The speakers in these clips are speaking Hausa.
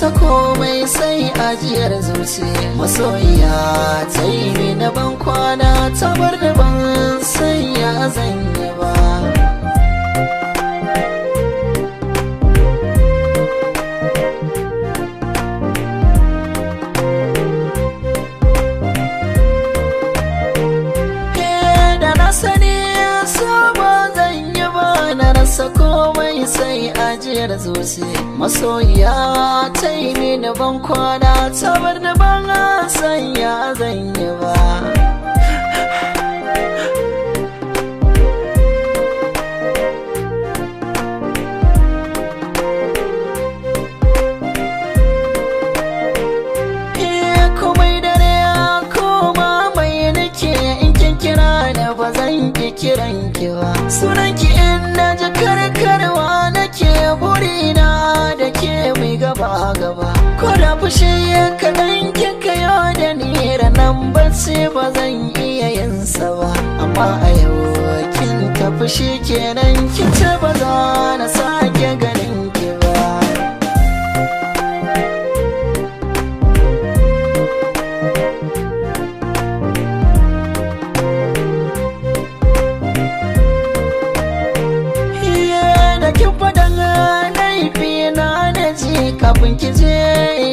rasa komai sai ajiyar zuci. Masoyiya ta yi mini ban kwana, ta bar da ban sanya zan yi ba. Rasa komai sai ajiyar zuci. Masoyiya ta yi mini ban kwana, ta bar ni ban sanya zan yi ba. Komai dare koma mai nake, in kin kira ni ba zan ki kiran ki ba. Sunan ki in na ji karkarwa nake, burina da ke mai gaba gaba. Ko da fushi kaɗan kika yo da ni, ranan bacci ba zan iya yin sa ba. Amma a yau kin tafi shi kenan, kin ce ba za na sake ganin ki ba. Kafin ki je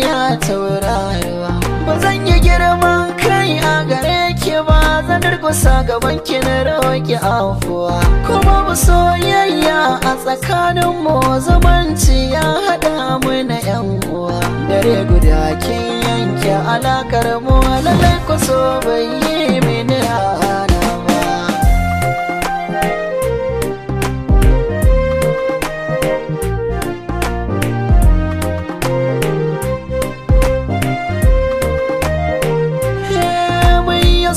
ya tauraruwa, ba zan yi girman kai a gare ki ba, zan durkusa gaban ki na roki afuwa. Ko babu soyayya a tsakanin mu, zumunci ya haɗa mu na yan uwa. Dare guda kin yanke alakar mu, lallai ku so bai yi mini rana ba.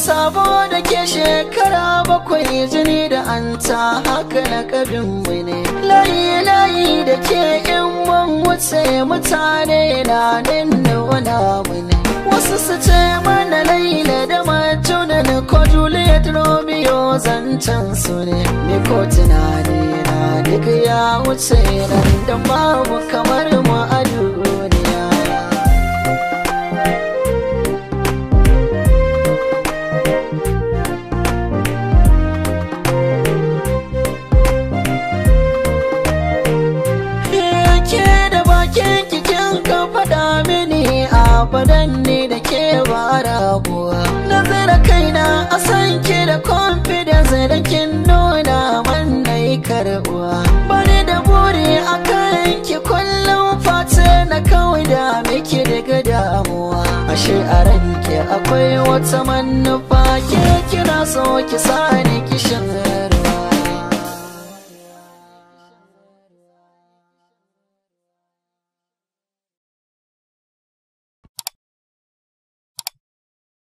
Sabo da ke shekara 7, jini da anta haka lakabin mu ne. Layi layi da ke in mun wuce, mutane na nuna mu ne. Wasu su ce mana Laila da Majnun ko Juliet Romeo zancen su ne. Ni ko tunani na duk ya wuce nan, da babu kamar mu a duniya. Abadan ne da ke ba rabuwa, na zira kaina a san ki da confidence da kin nuna man na yi karbuwa. Bani da buri a kan ki, kullum fata na kawai da miki daga damuwa. Ashe a ranki akwai wata manufa, ke kira so ki sani kishin